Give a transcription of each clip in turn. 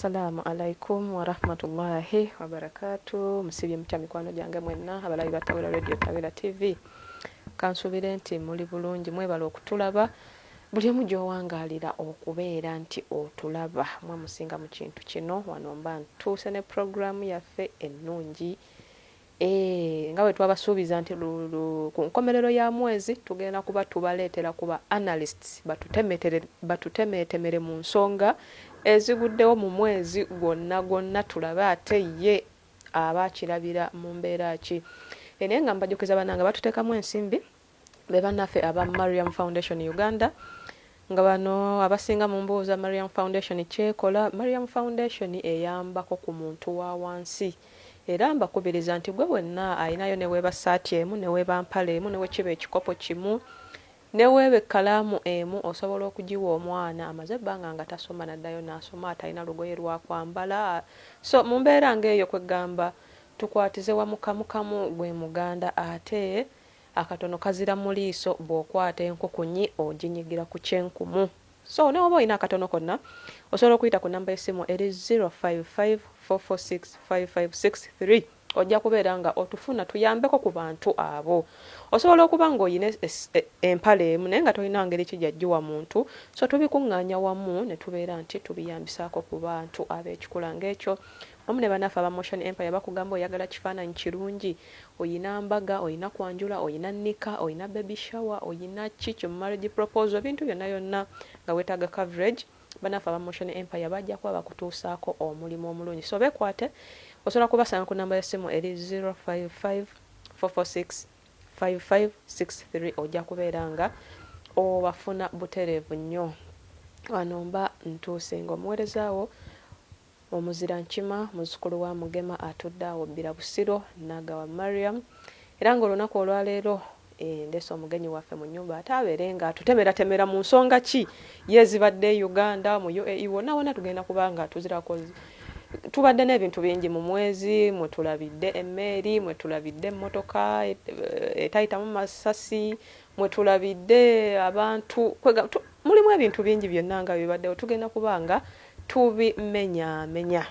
Assalamu alaikum warahmatullahi wabarakatu. Musibye mutya mikwano gyange mwenna abalabi ba Tawera Radio, Tawera TV? Kansubire nti muli bulungi, mwebala okutulaba buli omu gy'owangaalira okubeera nti otulaba. Mwe musinga mu kintu kino. Wano mba ntuuse ne puroguramu yaffe ennungi. Eeh nga bwetwabasuubiza nti ku nkomerero ya mwezi tugenda kuba tubaleetera ku ba analysts batutemeetemere mu nsonga eziguddewo mu mwezi gwonna gwonna, tulabe ate ye aba akirabira mu mbeera ki. Naye nga mbajjukiza bannange batuteekamu ensimbi be bannaffe aba Mariam Foundation Uganda, nga bano abasinga mumbuuza Mariam Foundation kyekola. Mariam Foundation eyambako ku muntu wa wansi, era mbakubiriza nti gwe wenna alinayo neweeba saati emu, neweeba mpale emu, newekiba ekikopo kimu, neweeba ekkalaamu emu, osobola okugiwa omwana amaze ebbanga nga tasoma naddayo n'asoma, atalina lugoye lwakwambala. So mu mbeera ng'eyo, kwegamba tukwatize wamu kamukamu gwe muganda, ate akatono kazira mu liiso, bw'okwata enkukunyi oginyigira ku kyenkumu. So ne woba olina akatono konna, osobola okuyita ku namba y'essimu eri 055 446 5563, ojja kubeera nga otufuna tuyambeko ku bantu abo. Osobola okuba ng'olina empale emu naye nga tolina ngeri kijja giwa muntu, so tubikuŋŋaanya wamu ne tubeera nti tubiyambisaako ku bantu ab'ekikula ng'ekyo. Wamu ne bannaffe aba Motion Empire, bakugamba oyagala kifaananyi kirungi, oyina mbaga, oyina kwanjula, oyina nika, oyina baby shower, oyina kiki, marriage proposal, bintu byonna byonna nga weetaaga coverage, bannaffe aba Motion Empire bajja kuba bakutuusaako omulimu omulungi. So beekwate, osobola kubasanga ku namba y'essimu eri 055 446 5563, ojja kubeera nga obafuna butereevu nnyo. Wano mba ntuuse ng'omuweerezaawo omuzira nkima, muzzukulu wa Mugema atudde awo Bbira Busiro, Nagawa Mariam, era ng'olunaku olwaleero ndeese omugenyi waffe mu nnyumba ate abeere nga atutemeratemera mu nsonga ki ye ezibadde e Uganda, mu UAE, wonna wonna tugenda kuba nga tuzirako. Tubadde n'ebintu bingi mu mwezi, mwe tulabidde emmeeri, mwe tulabidde emmotoka etayitamu masasi, mwe tulabidde abantu, mulimu ebintu bingi byonna nga bibaddewo, tugenda kuba nga tubimenyaamenya.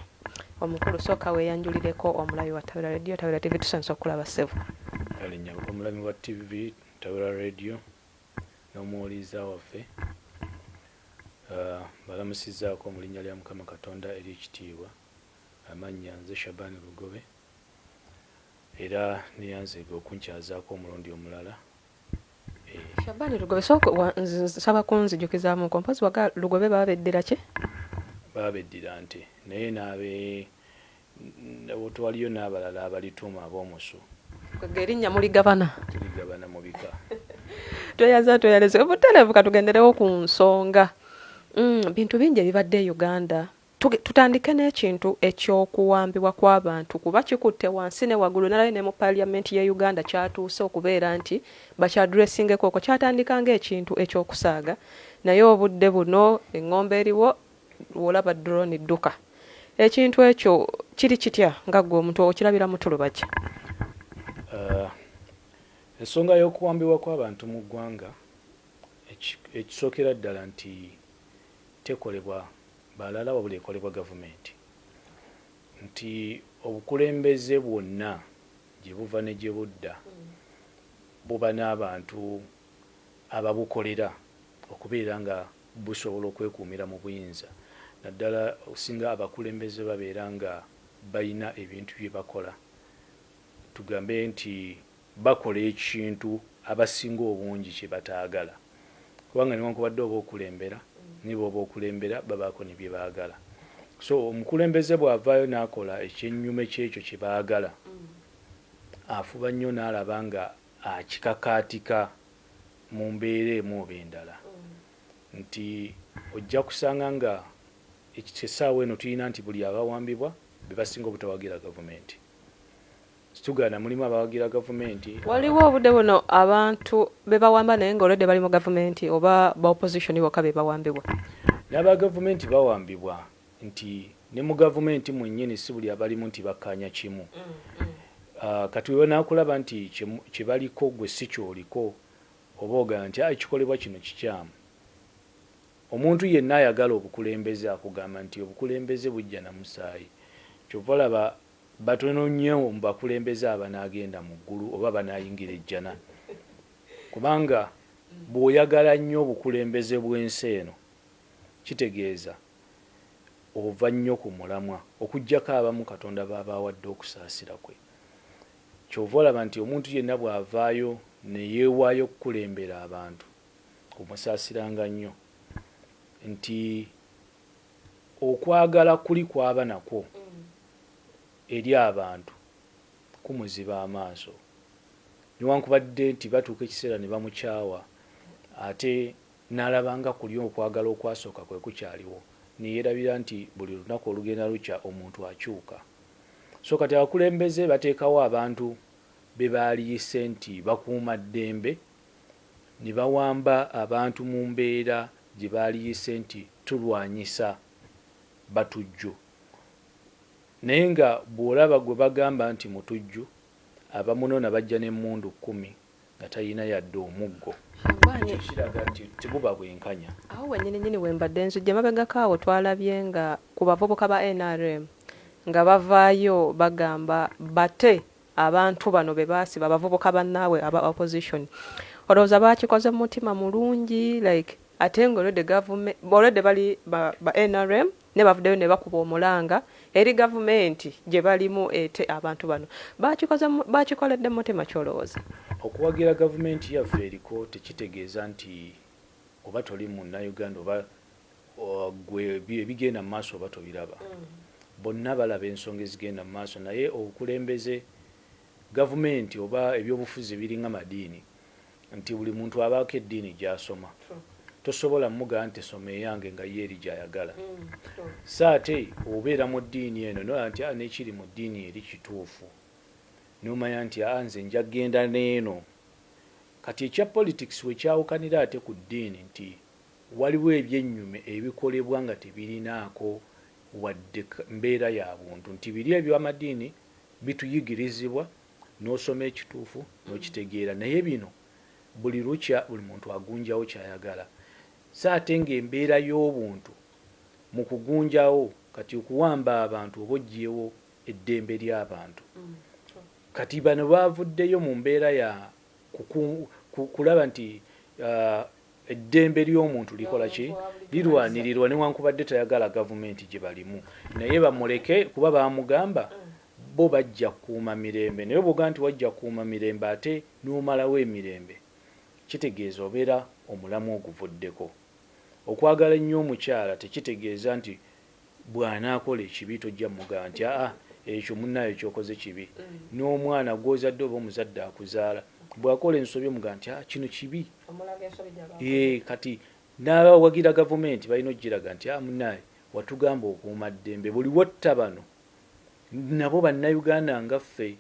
Omukulu, sooka weeyanjulireko omulabi wa Tawera Radio, Tawera TV. Tusanyusa okulaba, ssebo. Alinnya omulabi wa TV Tawera Radio n'omuwuliriza waffe, balamusizzaako mu linnya lya Mukama Katonda ery'ekitiibwa. Amannya nze Shaban Lugobe, era neyanzeege okunkyazaako omulundi omulala. Shabani Lugobe, sooka nsaba kunzijukizaamuko mpozi, waga Lugobe baba beddira ki? Baba beddira nte, naye n'abe twaliyo n'abalala abalituuma ab'omusu. Kwega erinnya muligabana? Tuligabana mu bika. Tweyaza, tweyaleze obutereevu. Katugenderewo ku nsonga. Bintu bingi ebibadde e Uganda. Tutandike n'ekintu ekyokuwambibwa kw'abantu, kuba kikutte wansi ne waggulu. Nalayo ne mu parliament ye Uganda kyatuuse okubeera nti bakyaddressingeko okwo. Kyatandika ng'ekintu ekyokusaaga, naye obudde buno eŋŋombe eriwo, wolaba drone dduka. Ekintu ekyo kiri kitya nga ggwe omuntu okirabira mutuluba ki? Ensonga y'okuwambibwa kw'abantu mu ggwanga, ekisookera ddala nti tekolebwa balala wabula ekolebwa gavumenti, nti obukulembeze bwonna gye buva ne gye budda buba n'abantu ababukolera okubeera nga busobola okwekuumira mu buyinza, naddala singa abakulembeze babeera nga balina ebintu bye bakola, tugambe nti bakola ekintu abasinga obungi kye bataagala, kubanga newankubadde oba okulembera, naye b'oba okulembera babaako ne bye baagala. So omukulembeze bw'avaayo n'akola ekyennyume ky'ekyo kye baagala, afuba nnyo n'alaba nga akikakaatika mu mbeera emu oba endala, nti ojja kusanga nga essaawa eno tulina nti buli abawambibwa be basinga obutawagira gavumenti. Situgaana mulimu abawagira gavumenti. Waliwo obudde buno abantu be bawamba naye nga olwedde bali mu gavumenti, oba ba opposition bokka be bawambibwa? N'aba gavumenti bawambibwa, nti ne mu gavumenti mwennyini si buli abalimu nti bakkaanya kimu. Kati we banaakulaba nti kye baliko gwe si ky'oliko, oba ogamba nti ekikolebwa kino kikyamu. Omuntu yenna ayagala obukulembeze akugamba nti obukulembeze bujja na musaayi. Kyova olaba batono nnyo mu bakulembeze abanaagenda mu ggulu oba banaayingira ejjana. Kubanga bw'oyagala nnyo obukulembeze bw'ensi eno kitegeeza ova nnyo ku mulamwa okuggyako abamu Katonda b'aba awadde okusaasira kwe. Ky'ova olaba nti omuntu yenna bw'avaayo ne yeewaayo okukulembera abantu omusaasiranga nnyo nti okwagala kuli kw'aba nakwo eri abantu kumuziba amaaso. Newankubadde nti batuuka ekiseera ne bamukyawa ate n'alaba nga kuli okwagala okwasooka kwe kukyaliwo ne yeerabira nti buli lunaku olugenda lukya omuntu akyuka. So kati abakulembeze bateekawo abantu be baaliyise nti bakuuma ddembe ne bawamba abantu mu mbeera gye baaliyise nti tulwanyisa batujju naye nga bw'olaba gwe bagamba nti mutujju abamunona bajja n'emmundu kkumi nga talina yadde omuggo. Ekyo kiraga nti tebuba bwenkanya. Awo wennyini nnyini wembadde nzijja. Emabegako awo twalabye nga ku bavubuka ba nrm nga bavaayo bagamba bate abantu bano be baasiba abavubuka bannaabwe aba opposition. Olowooza baakikoze mu mutima mulungi like ate nga already government already bali ba, ba nrm ne bavuddeyo ne bakuba omulanga eri gavumenti gye balimu ete abantu bano. Baakikoze baakikoledde mu mutima ki olowooza? Okuwagira gavumenti yaffe eriko tekitegeeza nti oba toli Munnayuganda oba ggwe ebigenda mu maaso oba tobiraba. Bonna balaba ensonga ezigenda mu maaso naye obukulembeze, gavumenti oba ebyobufuzi biringa madiini nti buli muntu abaako eddiini gy'asoma. Tosobola mugamba nti soma eyange nga ye eri gy'ayagala. So ate obeera mu ddiini eno n'olaba nti n'ekiri mu ddiini eri kituufu n'omanya nti aa nze nja kugenda n'eno. Kati ekya politics we kyawukanira ate ku ddiini nti waliwo ebyennyume ebikolebwa nga tebirinaako wadde mbeera ya buntu nti biri eby'amadiini bituyigirizibwa n'osoma ekituufu n'okitegeera naye bino buli lukya buli muntu agunjawo ky'ayagala so ate ng'embeera y'obuntu mu kugunjawo kati okuwamba abantu oba oggyewo eddembe ly'abantu. Kati bano baavuddeyo mu mbeera ya kulaba nti eddembe ly'omuntu likola ki? Lirwanirirwa newankubadde tayagala gavumenti gye balimu naye bamuleke kuba baamugamba bo bajja kukuuma mirembe naye bw'ogamba nti wajja kukuuma mirembe ate n'omalawo emirembe kitegeeza obeera omulamwa oguvuddeko. Okwagala ennyo omukyala tekitegeeza nti bw'anaakola ekibi tojja mugamba nti aa ekyo munnaayo ky'okoze kibi. N'omwana gw'ozadde oba omuzadde akuzaala bw'akola ensobi omugamba nti aa kino kibi. Ee kati n'abawagira gavumenti balina okugiraga nti aa munnaaye watugamba okuuma ddembe buli w'otta bano nabo Bannayuganda nga ffe.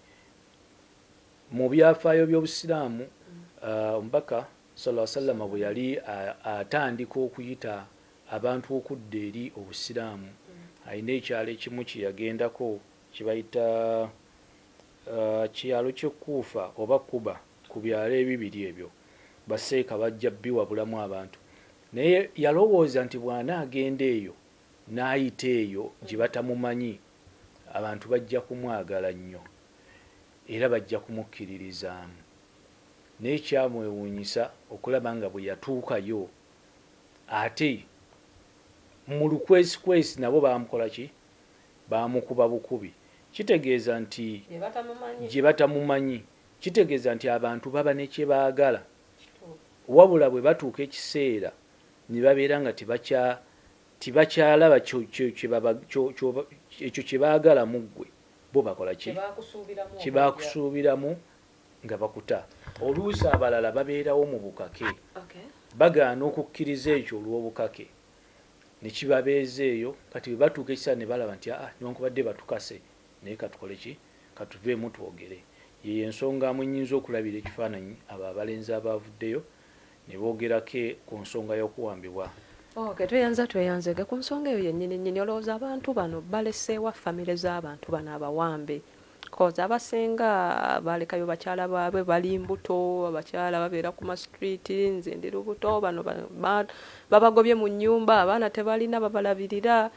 Mu byafaayo by'Obusiraamu Omubaka Sallallahu alaihi wasallama bwe yali atandika okuyita abantu okudda eri Obusiraamu, alina ekyalo ekimu kye yagendako kye bayita kyalo ky'e Kuufa oba Kuba ku byalo ebibiri ebyo baseeka bajja biwabulamu abantu naye yalowooza nti bw'anaagenda eyo n'ayita eyo gye batamumanyi abantu bajja kumwagala nnyo era bajja kumukkiririzaamu naye kyamwewuunyisa okulaba nga bwe yatuukayo ate mu lukwesikwesi nabo baamukola ki? Baamukuba bukubi. Kitegeeza nti gye batamumanyi. Kitegeeza nti abantu baba ne kye baagala wabula bwe batuuka ekiseera ne babeera nga tebakya tebakyalaba ekyo kye baagala mu ggwe bo bakola ki? Kye baakusuubiramu nga bakuta. Oluusi abalala babeerawo mu bukake. Bagaana okukkiriza ekyo olw'obukake ne kibabeeza eyo. Kati bwe batuuka ekiseera ne balaba nti, Aa, newankubadde batukase, naye ka tukole ki? Ka tuveemu twogere. Y'eyo ensonga mwe nnyinza okulabira ekifaananyi abo abalenzi abaavuddeyo ne boogerako ku nsonga y'okuwambibwa. Ok, tweyanza tweyanzeege. Ku nsonga eyo yennyini nnyini, olowooza abantu bano baleseewa famire z'abantu bano abawambe? Cause abasinga balekayo bakyala baabwe bali mbuto, abakyala babeera ku ma street, nze ndi lubuto, bano babagobye mu nnyumba, abaana tebalina babalabirira.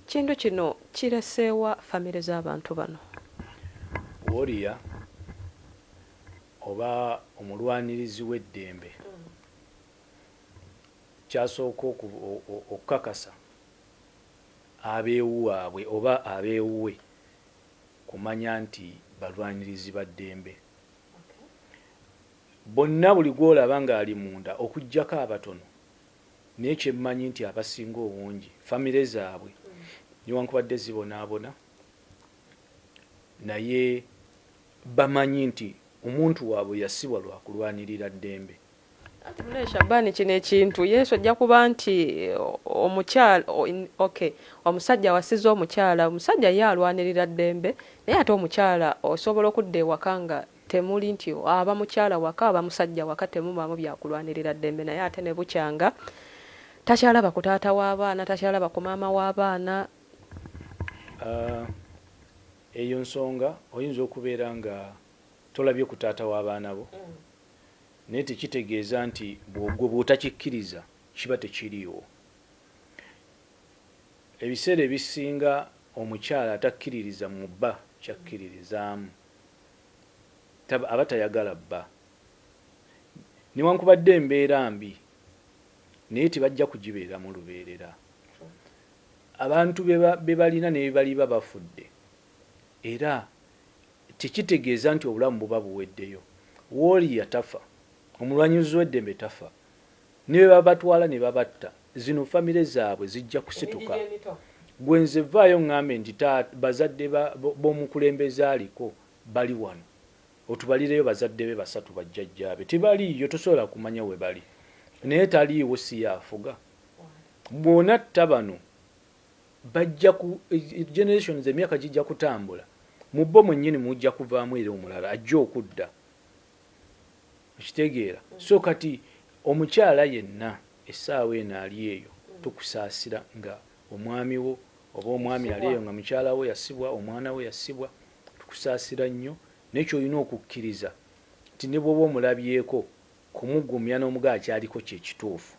Kintu kino kireseewa famire z'abantu bano? Warrior oba omulwanirizi w'eddembe kyasooka okukakasa abeewuwaabwe oba abeewuwe kumanya nti balwanirizi ba ddembe. Bonna buli gw'olaba ng'ali munda okuggyako abatono, naye kye mmanyi nti abasinga obungi famire zaabwe newankubadde zibonaabona naye bamanyi nti omuntu waabwe yasibwa lwa kulwanirira ddembe. Anti munaye Shaban kino ekintu Yesu ajja kuba nti omukyala okay omusajja awasiza omukyala omusajja ye alwanirira ddembe naye ate omukyala osobola okudda ewaka nga temuli nti aba mukyala waka aba musajja waka temubaamu byakulwanirira ddembe naye ate ne bukya nga takyalaba ku taata w'abaana takyalaba ku maama w'abaana. Eyo nsonga oyinza okubeera nga tolabye ku taata w'abaana bo naye tekitegeeza nti gwe bw'otakikkiriza kiba tekiriiwo. Ebiseera ebisinga omukyala atakkiririza mu bba ky'akkiririzaamu aba tayagala bba. Newankubadde embeera mbi naye tebajja kugibeeramu lubeerera. Abantu be balina ne bwe baliba bafudde era tekitegeeza nti obulamu buba buweddeyo. Warrior tafa, omulwanyirizi w'eddembe tafa. Ne bwe babatwala ne babatta, zino famire zaabwe zijja kusituka. Gwe nze vaayo ŋŋambe nti bazadde b'omukulembeze aliko bali wano. Otubalireyo bazadde be basatu bajjajjaabe. Tebaliiyo, tosobola kumanya we bali. Naye taliiwo si ye afuga. Bw'onatta bano bajja ku generations emyaka gijja kutambula mu bo mwennyini mujja kuvaamu era omulala ajja okudda okitegeera so kati omukyala yenna essaawa eno ali eyo tukusaasira nga omwami wo oba omwami ali eyo nga mukyala wo yasibwa omwana we yasibwa tukusaasira nnyo naye kyolina okukkiriza nti ne bw'oba omulabyeko kumugumya n'omugaa kyaliko kye kituufu.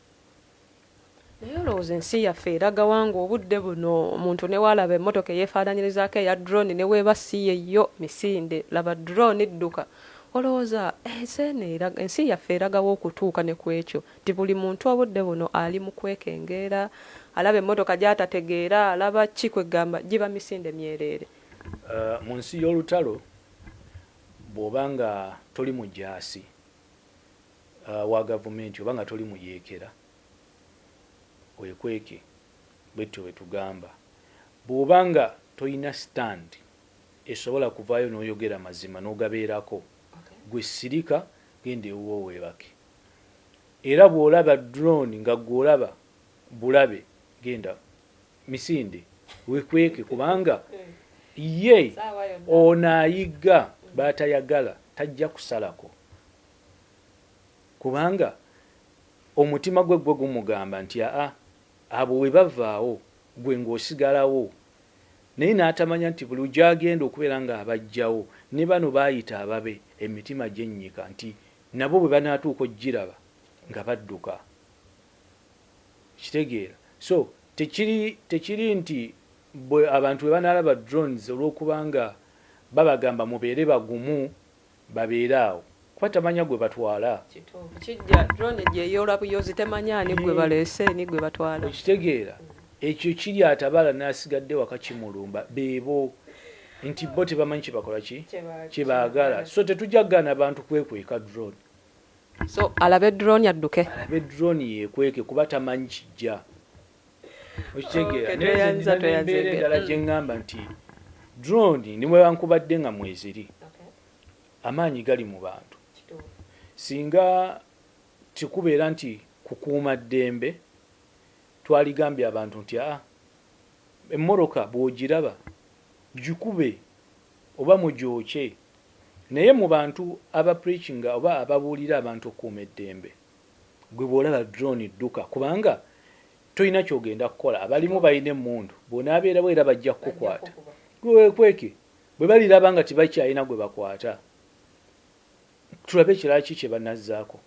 Naye olowooza ensi yaffe eragawa nga obudde buno omuntu newalaba emmotoka eyefaananyirizaako eya drone neweeba si yeyyo misinde laba drone dduka olowooza ensi eno ensi yaffe eragawa okutuuka ne kwekyo nti buli muntu obudde buno ali mu kwekengeera alaba emmotoka gyatategeera alaba ki kwegamba giba misinde myereere. Mu nsi y'olutalo bw'oba nga toli mujaasi wa gavumenti oba nga toli muyeekera wekweke bwetutyo bwetugamba. Bwoba nga tolina stand esobola kuvaayo noyogera mazima nogabeerako gwe sirika genda ewuwo webake. Era bwolaba drone nga gwe olaba bulabe genda misinde wekweke kubanga ye ono ayigga batayagala tajja kusalako kubanga omutima gwe gwe gumugamba nti aa abo webavaawo gwe ng'osigalawo naye n'atamanya nti buli gyagenda okubeera nga abajjawo ne bano baayita ababe emitima gyennyika nti nabo bwe banaatuuka okugiraba nga badduka okitegeera so tekiri tekiri nti bwe abantu bwe banaalaba drones olw'okubanga babagamba mubeere bagumu babeere awo kuba tamanya gwe batwala. Kituufu kijja drone gyeyoola buyozi temanya ani gwe baleese ni gwe batwala. Okitegeera ekyo kiri atabala n'asigadde waka kimulumba beebo nti bo tebamanyi kyebakola ki kyebaagala so tetujja kugaana bantu kwekweka drone. So alabe drone adduke. Alabe drone yekweke kuba tamanyi kijja. Okitegeera naye nze nina n'embeera endala gye ŋŋamba nti drone ne bwewankubadde nga mweziri amaanyi gali mu bantu. Singa tekubeera nti kukuuma ddembe, twaligambye abantu nti aa emmoroka bw'ogiraba gikube oba mugyokye. Naye mu bantu aba preachinga oba ababuulira abantu okukuuma eddembe, gwe bw'olaba drone dduka kubanga tolina ky'ogenda kukola. Abalimu balina emmundu, bw'onaabeerawo era bajja kukukwata. Gwe weekweke. Bwe baliraba nga tebakyalina gwe bakwata, tulabe kirala ki kye banazzaako.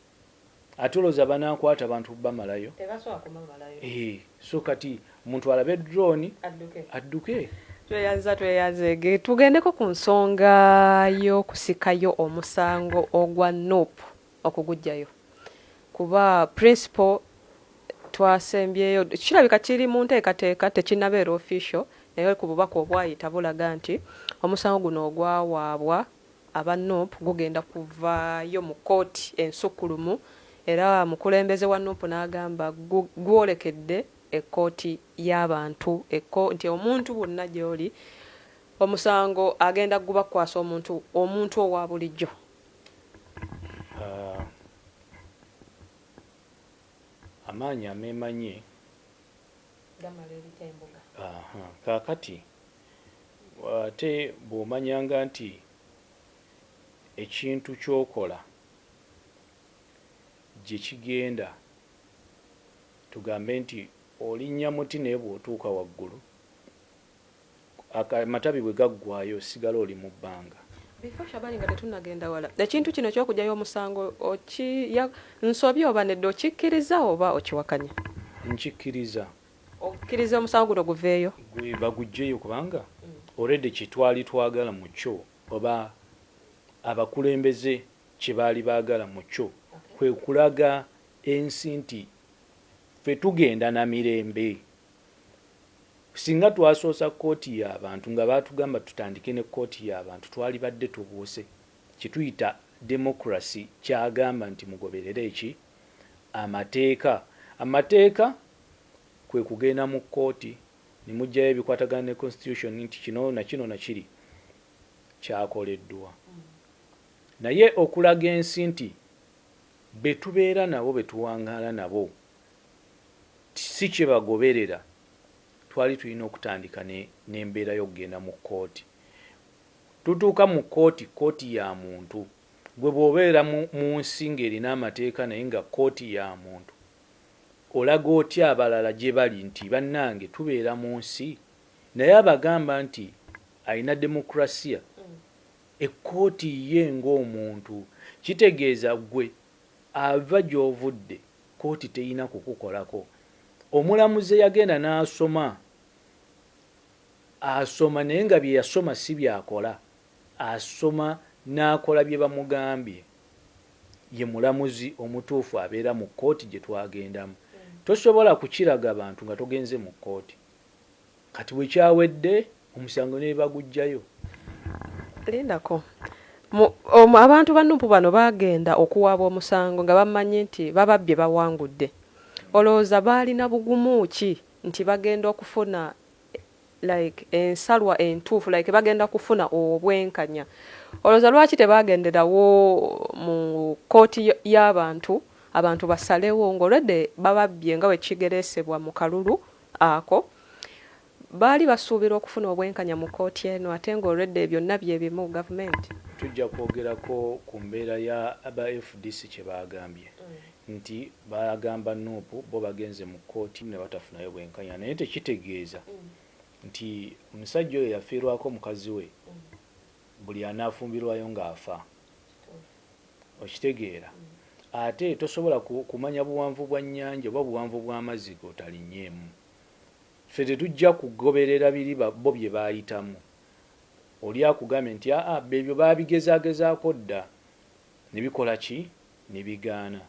Ate olowooza banaakwata abantu bamalayo? Tebasobola kumamalayo. Eh, so kati omuntu alabe drone adduke. Adduke. Tweyanza tweyanzeege. Tugendeko ku nsonga y'okusikayo omusango ogwa NUP okuguggyayo. Kuba principal twasembyeyo kirabika kiri mu nteekateeka, tekinnabeera official, naye ku bubaka obwayita bulaga nti omusango guno ogwawaabwa aba NUP gugenda kuvaayo mu kkooti ensukkulumu, era mukulembeze wa NUP n'agamba gwolekedde ekkooti y'abantu, nti omuntu bwonna gy'oli omusango agenda gubakwasa omuntu owa bulijjo. Amaanyi ameemanye gamala ebita embuga. Kaakati ate bw'omanyanga nti ekintu ky'okola gye kigenda, tugambe nti olinnya muti naye bw'otuuka waggulu amatabi bwe gaggwaayo osigala oli mu bbanga. Before Shabani, nga tetunnagenda wala, ekintu kino eky'okuggyayo omusango nsobi oba nedda, okikkiriza oba okiwakanya? Nkikkiriza. Okkiriza omusango guno guveeyo? Gwe baguggyeyo kubanga already kye twali twagala mu kyo, oba abakulembeze kye baali baagala mu kyo, kwe kulaga ensi nti ffe tugenda na mirembe. Singa twasoosa kkooti y'abantu nga baatugamba tutandike ne kkooti y'abantu, twalibadde tubuuse. Kye tuyita democracy kyagamba nti mugoberere eki amateeka. Amateeka kwe kugenda mu kkooti ne muggyayo ebikwatagana ne constitution nti kino na kino na kiri kyakoleddwa. Naye okulaga ensi nti be tubeera nabo, be tuwangaala nabo, si kye bagoberera, twali tulina okutandika n'embeera y'okugenda mu kkooti. Tutuuka mu kkooti, kkooti ya muntu. Gwe bw'obeera mu nsi ng'erina amateeka naye nga kkooti ya muntu, olaga otya abalala gye bali nti bannange tubeera mu nsi, naye abagamba nti alina demokrasiya, ekkooti ye ng'omuntu, kitegeeza gwe ava gy'ovudde kkooti teyina kukukolako. Omulamuzi eyagenda n'asoma, asoma naye nga bye yasoma si by'akola, asoma n'akola bye bamugambye. Ye mulamuzi omutuufu abeera mu kkooti gye twagendamu. Tosobola kukiraga bantu nga togenze mu kkooti. Kati bwe kyawedde omusango ne baguggyayo. Lindako. Abantu ba NUP bano baagenda okuwaaba omusango nga bamanyi nti bababbye bawangudde. Olowooza baalina bugumu ki nti bagenda okufuna like ensalwa entuufu, like bagenda kufuna obwenkanya? Olowooza lwaki tebaagenderawo mu kkooti y'abantu, abantu basalewo ng'olwedde bababbye nga bwe kigereesebwa mu kalulu ako? Baali basuubira okufuna obwenkanya mu kkooti eno ate ng'olwedde byonna bye bimu gavumenti. Tujja kwogerako ku mbeera ya aba FDC kye baagambye nti baagamba NUP bo bagenze mu kkooti ne batafunayo bwenkanya, naye tekitegeeza nti omusajja oyo yafiirwako mukazi we buli anaafumbirwayo ng'afa. Okitegeera? Ate tosobola kumanya buwanvu bwa nnyanja oba buwanvu bw'amazzi g'otalinnyeemu. Ffe tetujja kugoberera biri bo bye baayitamu. Oli akugambye nti aa ebyo baabigezaagezaako dda ne bikola ki? Ne bigaana.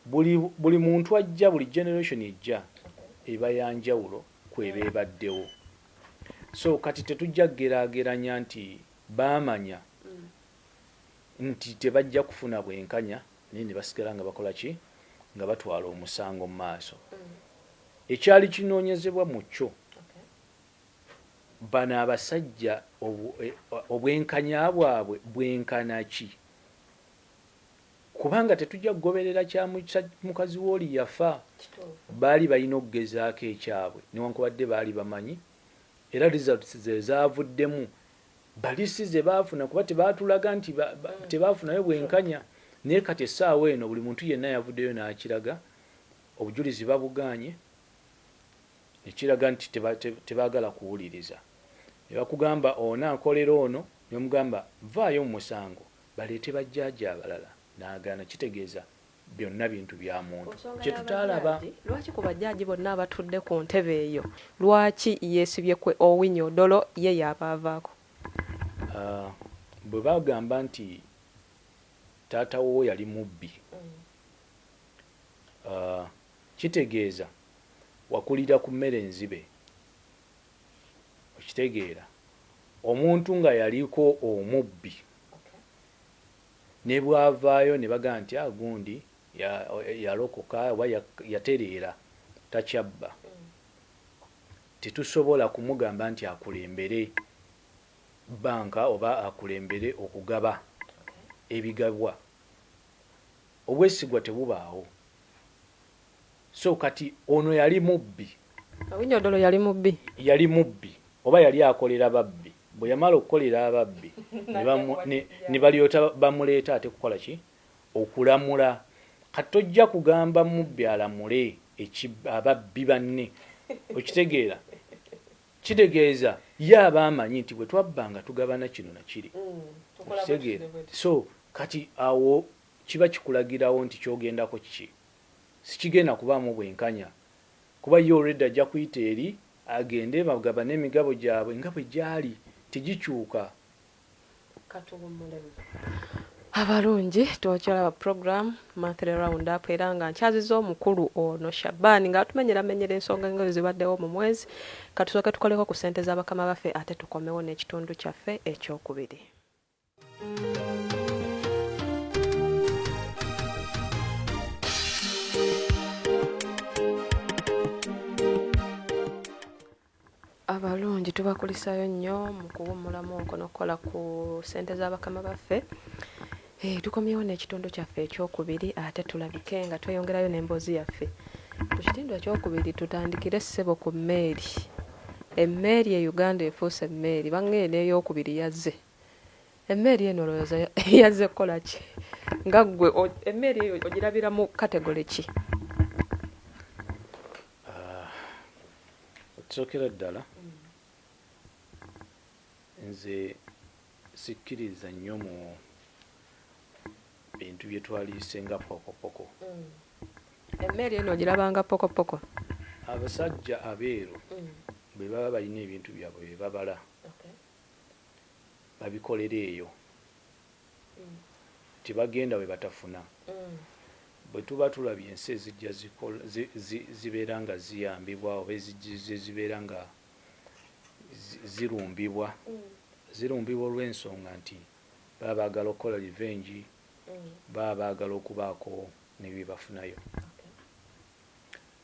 Buli muntu ajja, buli generation ejja eba ya njawulo kw'eba ebaddewo. So kati tetujja kugeraageranya nti baamanya nti tebajja kufuna bwenkanya naye ne basigala nga bakola ki? Nga batwala omusango mu maaso. Ekyali kinoonyezebwa mu kyo, bano abasajja obwenkanya bwabwe bwenkana ki? Kubanga tetujja kugoberera kya mukazi w'oli yafa. Baali balina okugezaako ekyabwe newankubadde baali bamanyi, era results ze zaavuddemu bali si ze baafuna, kuba tebaatulaga nti tebaafunayo bwenkanya. Naye kati essaawa eno buli muntu yenna yavuddeyo n'akiraga, obujulizi babugaanye, ne kiraga nti tebaagala kuwuliriza. Ne bakugamba ono akolera ono, ne bamugamba vaayo mu musango baleete bajjaaji abalala, n'agaana. Kitegeeza byonna bintu bya Ku muntu nsonga kye tutaalaba. y'abajaaji, lwaki ku bajaaji bonna abatudde ku ntebe eyo, lwaki yeesibye ku Owiny Odolo ye y'aba avaako? Bwe bagamba nti taata wo yali mubbi, kitegeeza wakulira ku mmere nzibe. Okitegeera? Omuntu nga yaliko omubbi ne bw'avaayo ne bagamba nti gundi yalokoka oba yatereera takyabba, tetusobola kumugamba nti akulembere bbanka oba akulembere okugaba ebigabwa. Obwesigwa tebubaawo. So kati ono yali mubbi. Owiny Odolo yali mubbi? Yali mubbi oba yali akolera babbi. Bwe yamala okukolera ababbi ne balyota bamuleeta ate kukola ki? Okulamula. Kati tojja kugamba mubbi alamule ababbi banne. Okitegeera? Kitegeeza ye aba amanyi nti bwe twabbanga tugabana kino na kiri. Okitegeera? So kati awo kiba kikulagirawo nti ky'ogendako kiki? Sikigenda kubaamu bwenkanya kuba ye already ajja kuyita eri agende bagabane emigabo gyabwe nga bwe gyali tegikyuka. Katuwummulemu. Abalungi twokyalaba program monthly round up era nga nkyaziza omukulu ono Shaban nga atumenyeramenyera ensonga nga ezibaddewo mu mwezi. Katusooke tukoleko ku ssente za bakama baffe ate tukomewo n'ekitundu kyaffe ekyokubiri. Abalungi tubakulisayo nnyo mu kuwummulamu okwo n'okukola ku ssente za bakama baffe. Tukomyewo n'ekitundu kyaffe ekyokubiri ate tulabike nga tweyongerayo n'emboozi yaffe. Ku kitundu ekyokubiri tutandikire ssebo ku mmeeri. Emmeeri e Uganda efuuse emmeeri, bang'enda ey'okubiri yazze. Emmeeri eno olowooza yazze kukola ki? Nga ggwe emmeeri eyo ogirabira mu kategole ki? Okusookera ddala nze sikkiriza nnyo mu bintu bye twaliyise nga pokopoko. Emmeeri eno ogirabanga pokopoko? Abasajja abeeru bwe baba balina ebintu byabwe bye babala babikolera eyo, tebagenda we batafuna. Bwe tuba tulabye ensi ezijja zibeera nga ziyambibwa oba ezijja zibeera nga zirumbibwa, zirumbibwa olw'ensonga nti baba baagala okukola revenge, baba baagala okubaako ne bye bafunayo.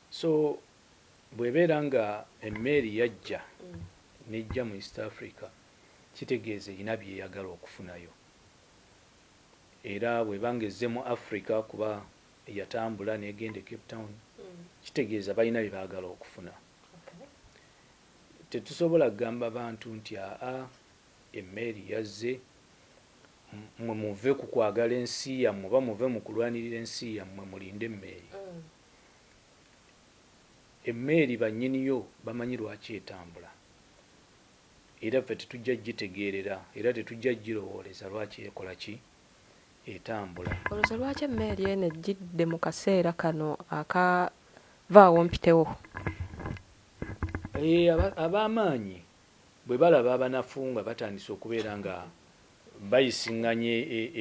So bw'ebeera nga emmeeri yajja n'ejja mu East Africa, kitegeeza erina by'eyagala okufunayo. Era bw'eba ng'ezze mu Africa kuba yatambula n'egenda e Cape Town, kitegeeza balina bye baagala okufuna. Tetusobola kugamba bantu nti aa emmeeri yazze, mmwe muve ku kwagala ensi yammwe oba muve mu kulwanirira ensi yammwe mulinde emmeeri. Emmeeri bannyini yo bamanyi lwaki etambula era ffe tetujja gitegeerera era tetujja girowooleza lwaki ekola ki etambula. Olowooza lwaki emmeeri eno ejjidde mu kaseera kano aka vaawo mpitewo? Ab'amaanyi bwe balaba abanafu nga batandise okubeera nga bayisiŋŋanya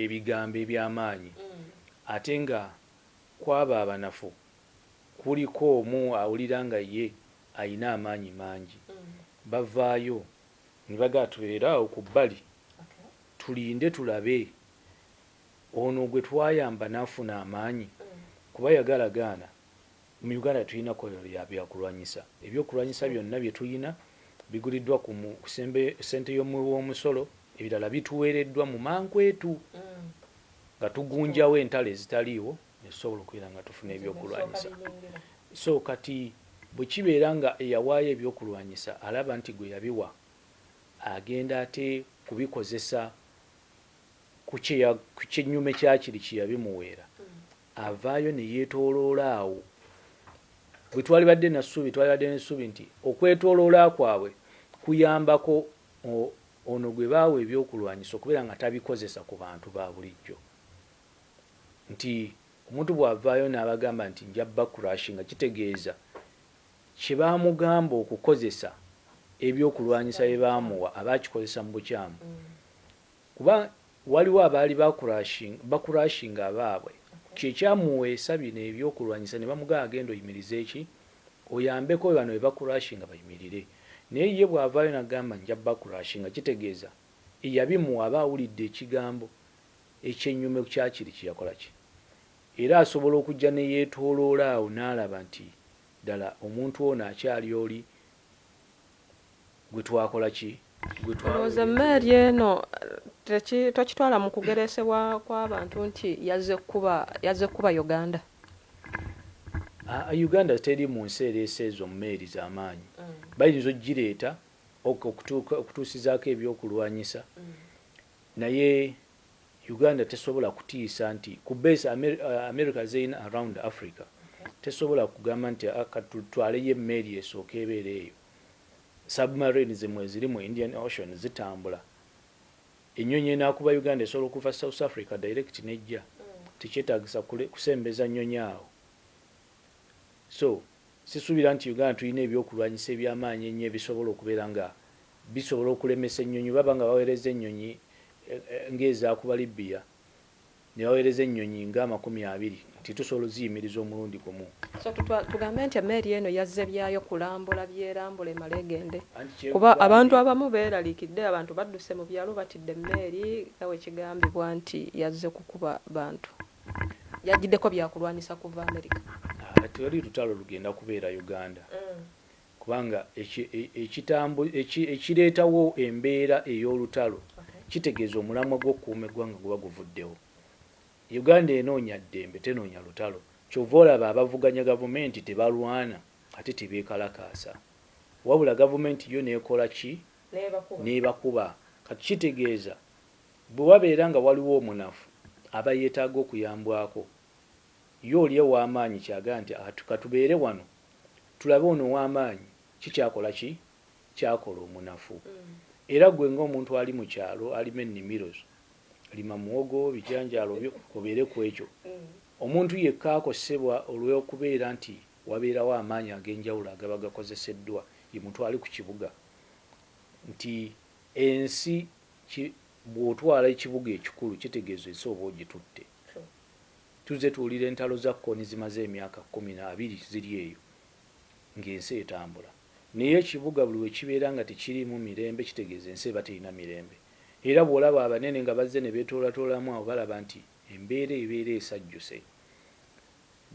ebigambo eby'amaanyi ate nga kw'abo abanafu kuliko omu awulira nga ye alina amaanyi mangi, bavaayo ne bagamba tubeere awo ku bbali tulinde tulabe ono gwe twayamba n'afuna amaanyi kuba yagala gaana. Mu Uganda tetulina kukola byakulwanyisa. Ebyokulwanyisa byonna bye tulina biguliddwa ku ssente y'omuwi w'omusolo, ebirala bituweereddwa mu mankwetu nga tugunjawo entalo ezitaliiwo ne tusobola okubeera nga tufuna ebyokulwanyisa. So kati bwe kibeera nga eyawaayo ebyokulwanyisa alaba nti gwe yabiwa agenda ate kubikozesa ku kyennyume kya kiri kye yabimuweera, avaayo ne yeetooloola awo. Bwe twalibadde na ssuubi, twalibadde n'essuubi nti okwetooloola kwabwe kuyambako Ono gwe baawa ebyokulwanyisa okubeera nga tabikozesa ku bantu ba bulijjo. Nti omuntu bw'avaayo n'abagamba nti nja bacrushinga, kitegeeza kye baamugamba okukozesa ebyokulwanyisa bye baamuwa aba akikozesa mu bukyamu. Kuba waliwo abaali bacrushinga abaabwe, kye kyamuweesa bino ebyokulwanyisa ne bamugamba agenda oyimirize ki, oyambeko bano be bacrushinga bayimirire. Naye ye bw'avaayo n'agamba nja bacrushinga, kitegeeza eyabimuwa aba awulidde ekigambo ekyennyume kya kiri kye yakola ki. Era asobola okujja ne yeetooloola awo n'alaba nti ddala omuntu ono akyali oli gwe twakola ki, gwe twawa Olowooza ebintu emmeeri bino. Eno tokitwala mu kugereesebwa kw'abantu nti yazze kukuba Uganda? Uganda teri mu nsi ereese ezo mmeeri z'amaanyi. Bayinza okugireeta okutuusizaako ebyokulwanyisa, naye Uganda tesobola kutiisa nti ku base America zerina around Africa tesobola kugamba nti katutwaleyo emmeeri esooke ebeere eyo. Submarine zimwe ziri mu Indian Ocean zitambula. Ennyonyi enaakuba Uganda esobola okuva South Africa direct nejja, tekyetaagisa kusembeza nnyonyi awo. So sisuubira nti Uganda tulina ebyokulwanyisa eby'amaanyi ennyo ebisobola okubeera nga bisobola okulemesa ennyonyi. Baba nga baweereza ennyonyi ng'ezaakuba Libya, ne baweereza ennyonyi nga 20 nti tusobola oziyimiriza omulundi gumu. So tugambe nti emmeeri eno yazze byayo kulambula byerambula emale egende, kuba abantu abamu beeraliikidde, abantu badduse mu byalo batidde emmeeri nga bwe kigambibwa nti yazze kukuba bantu, yagiddeko byakulwanyisa kuva America. Tewali lutalo lugenda kubeera Uganda, kubanga ekireetawo embeera ey'olutalo kitegeeza omulamwa gw'okukuuma eggwanga guba guvuddewo. Uganda enoonya ddembe, tenoonya lutalo. Kyova olaba abavuganya gavumenti tebalwana ate tebeekalakaasa, wabula gavumenti yo n'ekola ki, n'ebakuba. Kati kitegeeza bwe wabeera nga waliwo omunafu aba yeetaaga okuyambwako, ye oli ow'amaanyi kyagamba nti katubeere wano tulabe ono ow'amaanyi kikyakola ki, kyakola omunafu. Era gwe ng'omuntu ali mu kyalo alima ennimiro zo, lima muwogo, bijanjaalo byo, obeere ku ekyo. Omuntu yekka akosebwa olw'okubeera nti wabeerawo amaanyi ag'enjawulo agaba gakozeseddwa ye muntu ali ku kibuga. Nti ensi bw'otwala ekibuga ekikulu kitegeeza ensi oba ogitutte. Tuzze tuwulira entalo za Kony zimaze emyaka 12 ziri eyo ng'ensi etambula. Naye ekibuga buli we kibeera nga tekiriimu mirembe kitegeeza ensi eba terina mirembe. Era bw'olaba abanene nga bazze ne beetoolatoolamu awo balaba nti embeera ebeera esajjuse.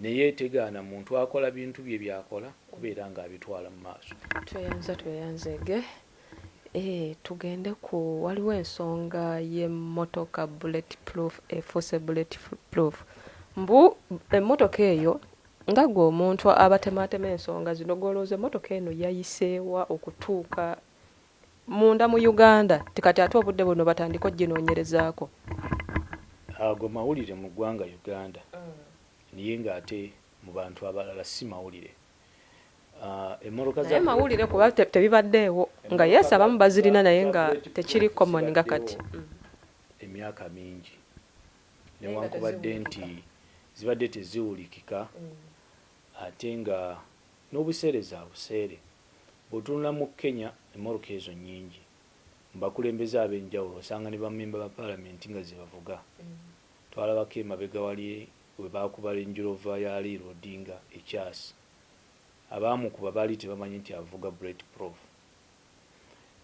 Naye tegaana muntu akola bintu bye by'akola kubeera ng'abitwala mu maaso. Tweyanza tweyanzeege. Tugende ku waliwo ensonga y'emmotoka bullet proof efuuse bullet proof. Mbu emmotoka eyo nga ggwe omuntu abatemaatema ensonga zino gw'olowooza emmotoka eno yayiseewa okutuuka munda mu Uganda ti kati ate obudde buno batandike oginoonyerezaako? Ago mawulire mu ggwanga Uganda, naye ng'ate mu bantu abalala si mawulire. Emmotoka Naye mawulire kuba tebibaddeewo nga yes abamu bazirina naye nga tekiri common nga kati. Emyaka mingi newankubadde nti zibadde teziwulikika ate nga n'obuseere za buseere. Bw'otunula mu Kenya emmotoka ezo nnyingi, mu bakulembeze ab'enjawulo osanga ne bammemba ba Palamenti nga ze bavuga. Twalabako emabega wali we baakuba Range Rover ya Raila Odinga ekyasi. Abaamukuba baali tebamanyi nti avuga bullet proof.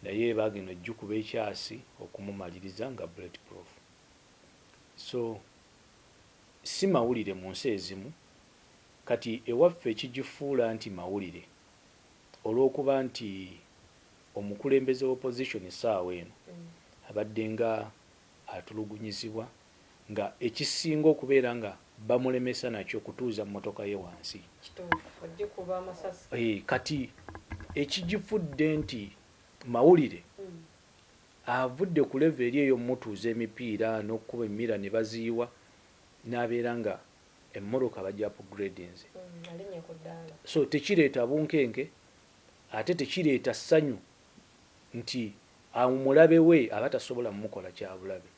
Naye baagenda okugikuba ekyasi okumumaliriza nga bullet proof. So si mawulire mu nsi ezimu. Kati ewaffe ekigifuula nti mawulire olw'okuba nti omukulembeze wa opposition essaawa eno abadde nga atulugunyizibwa nga ekisinga okubeera nga bamulemesa nakyo kutuuza mmotoka ye wansi. Kati ekigifudde nti mawulire avudde ku level eri ey'omutuuza emipiira n'okukuba emmira ne baziyiwa n'abeera nga emmotoka bagi upgradinze. So tekireeta bunkenke ate tekireeta ssanyu nti Omulabe we aba tasobola mumukola kyabulabe.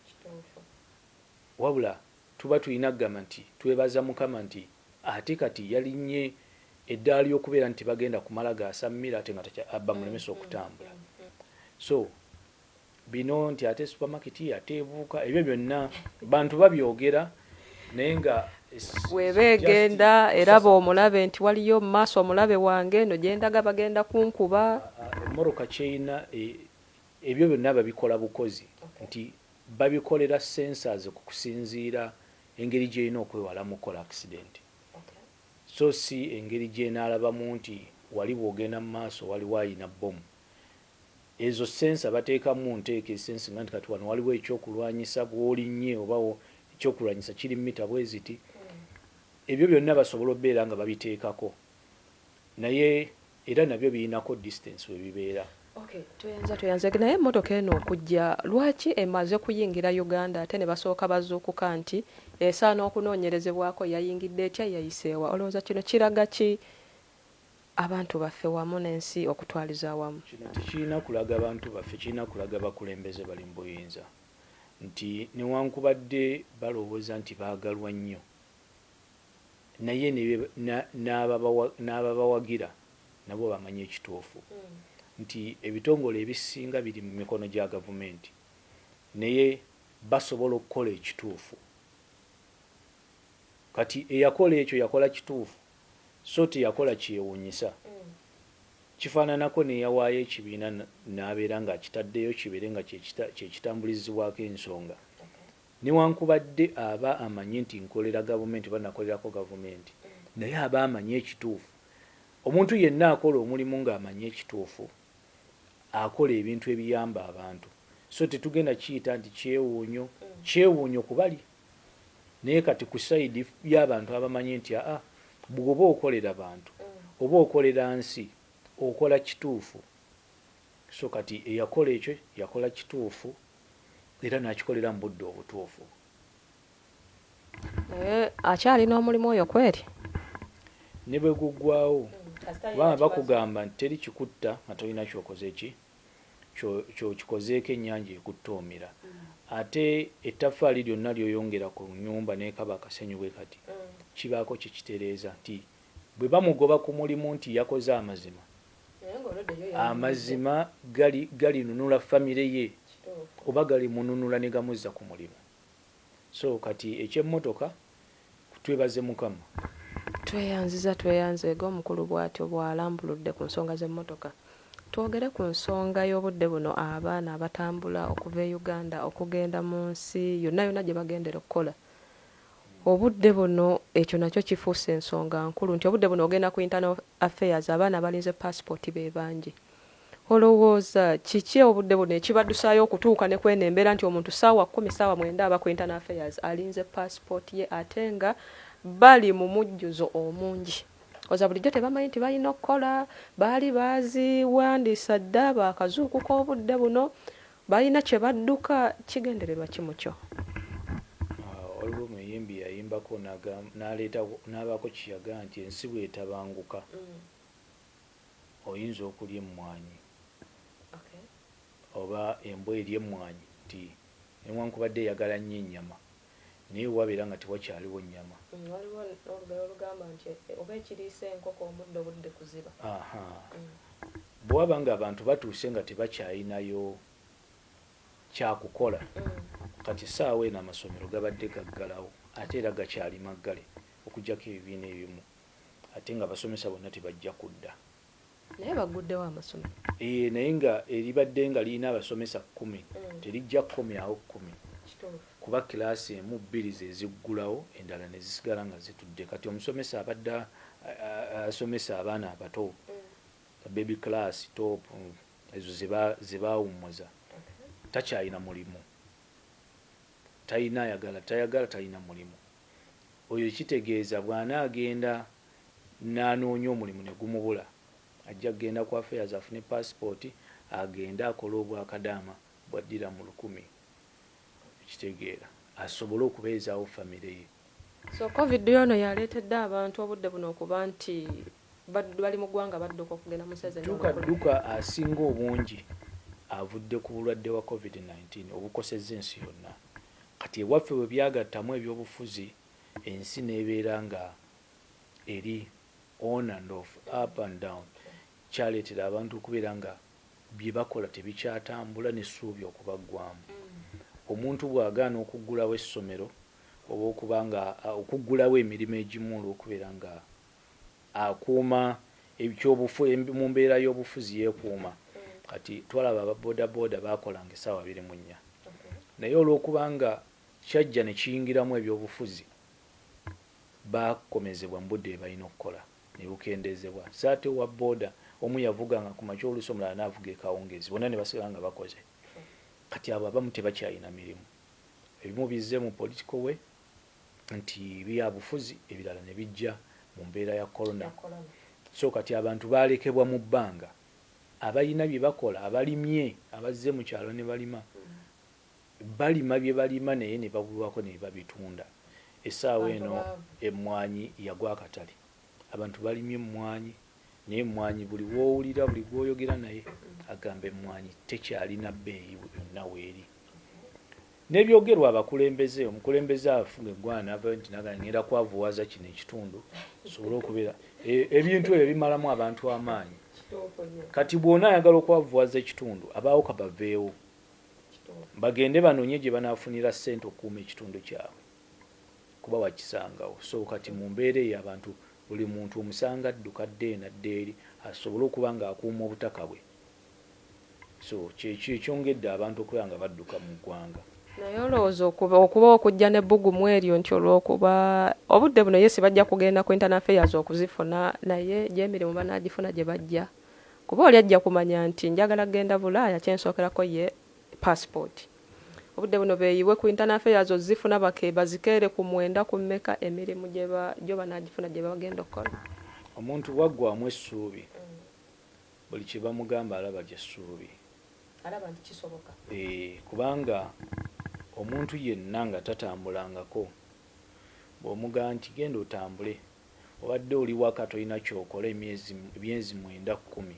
Wabula tuba tulina kugamba nti twebaza Mukama nti ate kati yalinnye eddaala ly'okubeera nti bagenda kumala gaasammira ate nga bamulemesa okutambula. So bino nti ate supermarket ate ebuuka, ebyo byonna bantu babyogera naye nga Bw'eba egenda eraba omulabe nti waliyo mu maaso omulabe wange eno gye ndaga bagenda kunkuba. Emmotoka ky'erina ebyo byonna babikola bukozi nti babikolera sensors ku kusinziira engeri gy'erina okwewalamu okukola accident. So si engeri gy'enaalabamu nti wali bw'ogenda mu maaso waliwo ayina bbomu. Ezo sensor bateekamu nteeka esensinga nti kati wano waliwo ekyokulwanyisa bw'olinnye oba ekyokulwanyisa kiri mita bwe ziti. Ebyo byonna basobola obeera nga babiteekako naye era nabyo birinako distance we bibeera. Okay, tweyanza tweyanze naye emmotoka eno okujja lwaki emaze kuyingira Uganda ate ne basooka bazuukuka nti esaana okunoonyerezebwako yayingidde etya yayiseewa? Olowooza kino kiraga ki abantu baffe wamu n'ensi okutwaliza awamu? Kino tekirina kulaga bantu baffe, kirina kulaga bakulembeze bali mu buyinza nti newankubadde balowooza nti baagalwa nnyo naye n'ababawagira nabo bamanyi ekituufu nti ebitongole ebisinga biri mu mikono gya gavumenti naye basobola okukola ekituufu. Kati eyakola ekyo yakola kituufu so teyakola kyewuunyisa. Kifaananako n'eyawaayo ekibiina n'abeera ng'akitaddeyo kibeere nga kye kitambulizibwako ensonga. Newankubadde aba amanyi nti nkolera gavumenti oba nakolerako gavumenti naye aba amanyi ekituufu. Omuntu yenna akola omulimu ng'amanyi ekituufu akola ebintu ebiyamba abantu. So tetugenda kiyita nti kyewuunyo, kyewuunyo ku bali naye kati ku sayidi y'abantu abamanyi nti aa bw'oba okolera bantu oba okolera nsi okola kituufu. So kati eyakola ekyo yakola kituufu era n'akikolera mu budde obutuufu. Naye akyalina omulimu oyo kweri? Ne bwe guggwaawo kubanga bakugamba nti teri kikutta nga tolina ky'okoze ki ky'okikozeeko ennyanja ekutta omira. Ate ettaffaali lyonna ly'oyongera ku nnyumba n'ekaba akasenyu bwe kati kibaako kye kitereeza nti bwe bamugoba ku mulimu nti yakoze amazima, amazima galinunula famire ye oba galimununula ne gamuzza ku mulimu. So kati eky'emmotoka twebaze Mukama. Tweyanziza tweyanzeege omukulu bw'atyo bw'alambuludde ku nsonga z'emmotoka. Twogere ku nsonga y'obudde buno abaana abatambula okuva e Uganda okugenda mu nsi yonna yonna gye bagendera okukola. Obudde buno ekyo nakyo kifuuse ensonga nkulu nti obudde buno ogenda ku Internal Affairs abaana abalinze paasipooti be bangi. Olowooza kiki obudde buno ekibaddusaayo okutuuka ne kw'eno embeera nti omuntu ssaawa kkumi, ssaawa mwenda aba ku Internal Affairs alinze paasipooti ye ate nga bali mu mujjuzo omungi? Oza bulijjo tebamanyi nti balina okukola, baali baaziwandiisa dda, baakazuukuka obudde buno, balina kye badduka, kigendererwa ki mu kyo? Waliwo omuyimbi yayimbako n'aleeta n'abaako kye yagamba nti ensi bw'etabanguka oyinza okulya emmwanyi oba embwa erya emmwanyi nti newankubadde eyagala nnyo ennyama naye wabeera nga tewakyaliwo nnyama. Waliwo n'olugero olugamba nti oba ekiriisa enkoko omuddo budde kuziba. Bwe waba ng'abantu batuuse nga tebakyalinayo kyakukola kati essaawa eno amasomero gabadde gaggalawo ate era gakyali maggale okuggyako ebibiina ebimu. Ate nga abasomesa bonna tebajja kudda. Naye bagguddewo amasomero. Eeh naye nga eribadde nga lirina abasomesa kkumi terijja kukomyawo kkumi kuba class emu bbiri zeziggulawo endala nezisigala nga zitudde. Kati omusomesa abadde asomesa abaana abato baby class, top ezo zebawummuza takyalina mulimu. Talina ayagala tayagala talina mulimu. Oyo kitegeeza bw'anaagenda n'anoonya omulimu ne gumubula, ajja kugenda ku Affairs afune paasipooti agende akole obwakadaama bwa ddiramu lukumi, okitegeera, asobole okubeezaawo famire ye. So Covid ono y'aleetedde abantu obudde buno okuba nti bali mu ggwanga badduka okugenda mu nsi ez'enjawulo Dduka okukola. Dduka asinga obungi. avudde ku bulwadde bwa Covid-19 obukosezza ensi yonna. Kati ewaffe bwe byagattamu ebyobufuzi, ensi n'ebeera nga eri on and off, up and down, kyaleetera abantu okubeera nga bye bakola tebikyatambula n'essuubi okubaggwaamu. Omuntu bw'agaana okuggulawo essomero oba okuba nga okuggulawo emirimu egimu olw'okubeera nga akuuma ekyobufu mu mbeera y'obufuzi yeekuuma. Kati twalaba aba bodaboda baakolanga essaawa 24 naye olw'okuba nga kyajja ne kiyingiramu ebyobufuzi, baakomezebwa mu budde bwe balina okukola ne bukendeezebwa. So ate owa boda omu yavuganga ku makya oluusi omulala n'avuga ekawungeezi bonna ne basigala nga bakoze. Kati abo abamu tebakyalina mirimu. Ebimu bizze mu political way nti byabufuzi, ebirala ne bijja mu mbeera ya corona. So kati abantu baalekebwa mu bbanga. Abalina bye bakola, abalimye, abazze mu kyalo ne balima, balima bye balima naye ne babulwako ne babitunda. Essaawa eno emmwanyi yagwa akatale. Abantu balimye emmwanyi naye emmwanyi buli w'owulira, buli gw'oyogera naye agamba emmwanyi tekyalina bbeeyi yonna weeri. N'ebyogerwa abakulembeze, omukulembeze afuga eggwanga n'avaayo nti nagamba ngenda kwavuwaza kino ekitundu sobole okubeera ebintu ebyo bimalamu abantu amaanyi. Kati bw'ona ayagala okwavuwaza ekitundu abaawo kabaveewo bagende banoonye gye banaafunira ssente okukuuma ekitundu kyabwe kuba wakisangawo. So kati mu mbeera eyo abantu buli muntu omusanga adduka adda eno adda eri asobole okuba ng'akuuma obutaka bwe. So kyekyo ekyongedde abantu okubeera nga badduka mu ggwanga. Naye olowooza okuba okuba okujja n'ebbugumu eryo nti olw'okuba obudde buno yes bajja kugenda ku internal affairs okuzifuna naye gy'emirimu banaagifuna gye bajja kuba oli ajja kumanya nti njagala kugenda Bulaaya kye nsookerako ye passport. Obudde buno beeyiwe ku internal affairs ozifuna bake bazikeere ku mwenda ku mmeka emirimu gye ba gyo banaagifuna gye bagenda okukola. Omuntu bw'aggwaamu essuubi buli kye bamugamba alaba lye ssuubi. Alaba nti kisoboka. Eeh kubanga omuntu yenna nga tatambulangako bw'omugamba nti genda otambule obadde oli waka tolina ky'okola emyezi emyezi mwenda kkumi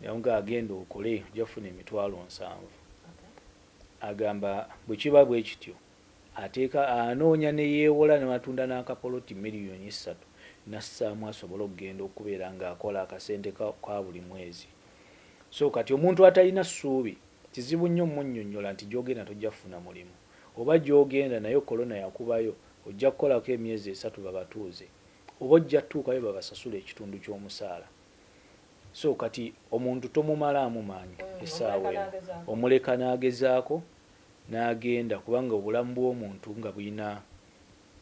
ne bamugamba genda okole ojja kufuna 700,000 agamba bwe kiba bwe kityo Ateeka, anoonya ne yeewola n'atunda n'akapoloti 3 million n'assaamu asobole okugenda okubeera ng'akola akasente ka, ka buli mwezi. So kati omuntu atalina ssuubi kizibu nnyo omunnyonnyola nti gy'ogenda tojja kufuna mulimu oba gy'ogenda nayo Corona yakubayo ojja kukolako emyezi esatu babatuuze oba ojja tuukayo babasasule ekitundu ky'omusaala. So kati omuntu tomumalaamu maanyi essaawa eno, omuleka n'agezaako n'agenda kubanga obulamu bw'omuntu nga bulina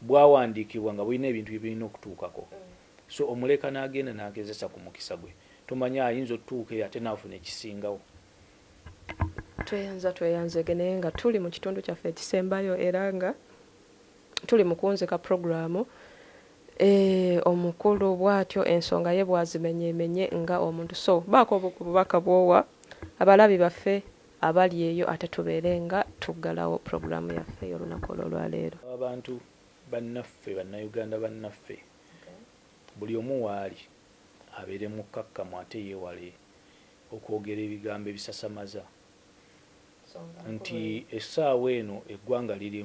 bwawandiikibwa nga bulina ebintu bye birina okutuukako so omuleka n'agenda n'agezesa ku mukisa gwe tomanya ayinza otutuuka eyo ate n'afuna ekisingawo. Tweyanza tweyanzege naye nga tuli mu kitundu kyaffe ekisembayo era nga tuli mu kuwunzika pulogulaamu. Eeh omukulu bwatyo ensonga ye bwazimenyemenye nga omuntu so baako obubaka bwowa abalabi baffe abali eyo ate tubeere nga tuggalawo pulogulaamu yaffe ey'olunaku olw'olwaleero. Abantu bannaffe, Bannayuganda bannaffe buli omu waali abeere mukkakkamu ate yeewale okwogera ebigambo ebisasamaza nti essaawa eno eggwanga liri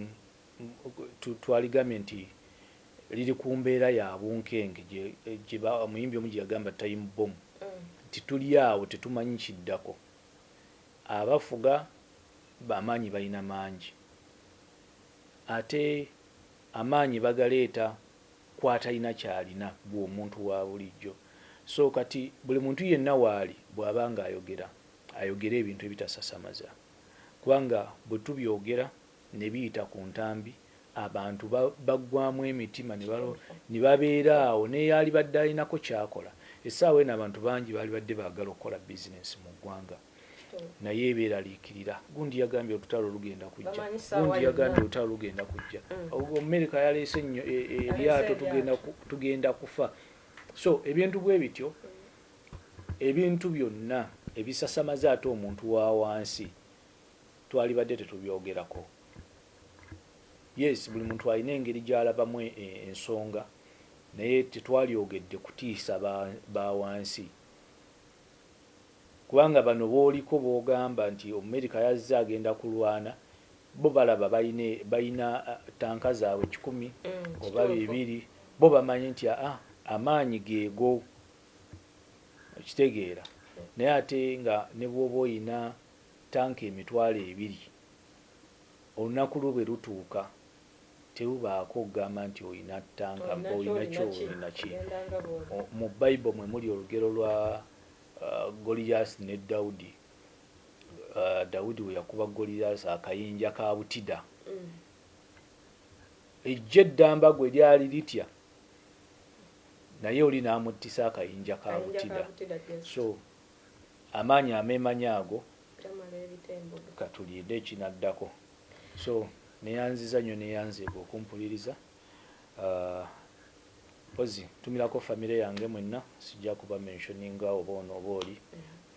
twaligambye nti liri ku mbeera ya bunkenke gye omuyimbi omu gye yagamba time bomb nti tuli awo tetumanyi kiddako. Abafuga amaanyi balina mangi ate amaanyi bagaleeta ku atalina ky'alina ggwe omuntu wa bulijjo. So kati buli muntu yenna waali bw'aba ng'ayogera ayogere ebintu ebitasasamaza kubanga bwe tubyogera ne biyita ku ntambi abantu baggwaamu emitima ne babeera awo n'eyalibadde alinako ky'akola. Essaawa eno abantu bangi baalibadde baagala okukola bizinensi mu ggwanga naye beeraliikirira. Gundi yagambye olutalo lugenda kujja, gundi yagambye olutalo lugenda kujja, Omumerika yaleese eryato tugenda kufa. So ebintu bwe bityo, ebintu byonna ebisasamaza ate omuntu wa wansi twalibadde tetubyogerako. Yes, buli muntu alina engeri gy'alabamu ensonga naye tetwalyogedde kutiisa ba wansi. Kubanga bano b'oliko b'ogamba nti Omumerika yazze agenda kulwana, bo balaba balina tanka zaabwe 100 oba 200, bo bamanyi nti aa amaanyi geego, okitegeera? Naye ate nga ne bw'oba oyina tanka 2000, olunaku lwo bwe lutuuka terubaako okugamba nti olina tanka, olina ki, olina ki. Mu Bible mwe muli olugero lwa Goliyaasi ne Dawudi. Dawudi we yakuba Goliyaasi akayinja ka butida, eggye eddamba gwe lyali litya, naye oli n'amuttisa akayinja ka butida. So amaanyi ameemanyi ago, katulinde ekinaddako. So neyanziza nnyo, neyanzeege okumpuliriza. Mpozi ntumirako famire yange mwenna, sijja kuba mentioninga oba ono oba oli,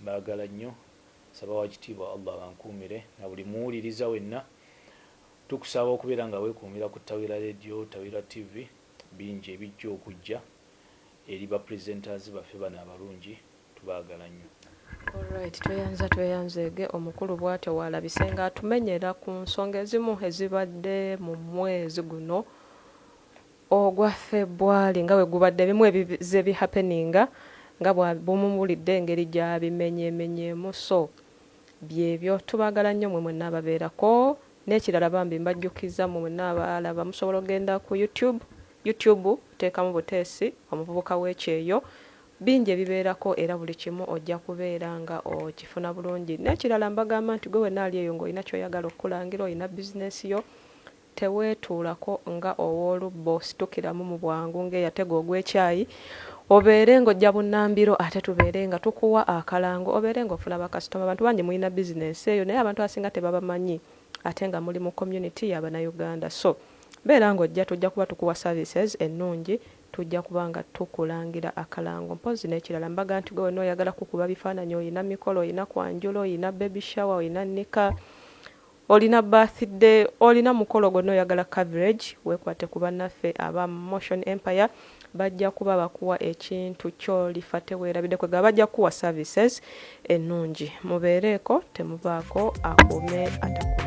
mbaagala nnyo. Nsaba wakitiibwa Allah abankuumire na buli muwuliriza wenna. Tukusaba okubeera nga weekuumira ku Tawera Radio, Tawera TV, bingi ebijja okujja eri ba presenters baffe bano abalungi, tubaagala nnyo. Alright, tweyanza tweyanzeege omukulu bw'atyo w'alabise ng'atumenyera ku nsonga ezimu ezibadde mu mwezi guno ogwa Febwali nga bwe gubadde, ebimu ebizze bihappeninga nga bw'omumuwulidde engeri gy'abimenyeemenyeemu. So byebyo, tubaagala nnyo mwe mwenna ababeerako. N'ekirala bambi mbajjukizza mwe mwenna abalaba musobola okugenda ku YouTube, YouTube oteekamu buteesi omuvubuka w'ekyeyo, bingi ebibeerako era buli kimu ojja kubeera nga okifuna bulungi. N'ekirala mbagamba nti gwe wenna ali eyo ng'olina ky'oyagala okukulangira, olina bizinensi yo, teweetuulako nga ow'olubbo, situkiramu mu bwangu ng'eyatega ogw'ekyayi, obeere ng'ojja bunnambiro ate tubeere nga tukuwa akalango, obeere ng'ofuna bakasitoma. Abantu bangi mulina bizinensi eyo naye abantu abasinga tebabamanyi ate nga muli mu community ya Bannayuganda. So beera ng'ojja tujja kuba tukuwa services ennungi, tujja kuba nga tukulangira akalango. Mpozzi n'ekirala mbaga nti gwe wenna oyagala kukuba bifaananyi, olina mikolo, olina kwanjula, olina baby shower, olina nika, olina birthday, olina mukolo gwonna oyagala coverage, weekwate ku bannaffe aba Motion Empire, bajja kuba bakuwa ekintu ky'olifa teweerabidde, kwegamba bajja kukuwa services ennungi. Mubeereeko, temuvaako, akuume atakuuma.